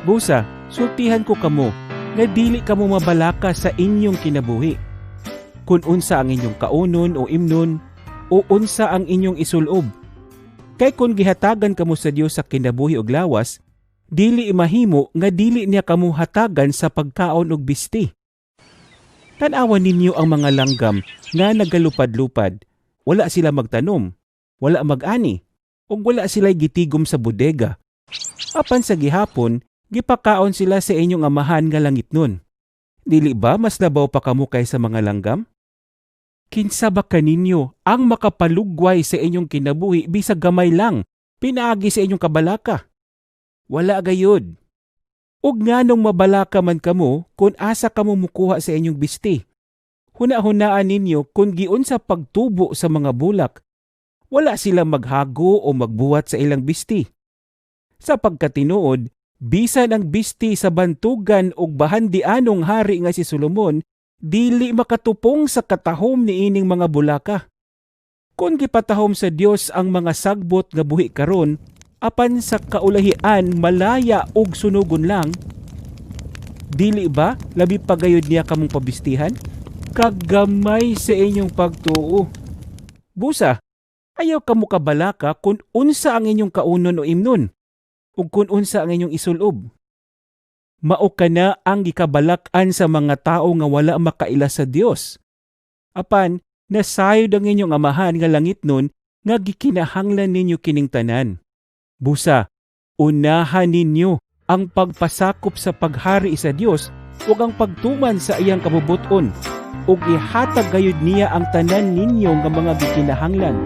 Busa, sultihan ko kamo nga dili kamo mabalaka sa inyong kinabuhi, kung unsa ang inyong kaunon o imnon o unsa ang inyong isulob. Kay kung gihatagan kamo sa Dios sa kinabuhi ug lawas, dili mahimo nga dili niya kamo hatagan sa pagkaon ug bisti. Tan-awan ninyo ang mga langgam nga nagalupad-lupad. Wala sila magtanom, wala mag-ani, ug wala sila gitigom sa bodega. Apan sa gihapon, gipakaon sila sa inyong Amahan nga langitnon. Dili ba mas labaw pa kamo kaysa mga langgam? Kinsa ba kaninyo ang makapalugway sa inyong kinabuhi bisag gamay lang pinaagi sa inyong kabalaka? Wala gayud. Ug nganong mabalaka man kamo kung asa kamo mukuha sa inyong bisti? Huna-hunaan ninyo kung giunsa pagtubo sa mga bulak. Wala sila maghago o magbuhat sa ilang bisti. Sa pagkatinuod, bisan ang bisti sa bantugan ug bahandianong hari nga si Solomon, dili makatupong sa katahom niining mga bulaka. Kung gipatahom sa Dios ang mga sagbot nga buhi karon, apan sa kaulahian malaya ug sunugon lang, dili ba labi pa gayud niya kamong pabistihan? Kagamay sa inyong pagtuo. Busa, ayaw kamo kabalaka kung unsa ang inyong kaunon o imnon, ug kung unsa ang inyong isulob. Mao kana ang gikabalak-an sa mga tao nga wala makaila sa Dios. Apan nasayod ang inyong Amahan nga langitnon nga gikinahanglan ninyo kining tanan. Busa, unahan ninyo ang pagpasakop sa paghari sa Dios ug ang pagtuman sa iyang kabubut-on, ug ihatag gayud niya ang tanan ninyo nga mga gikinahanglan.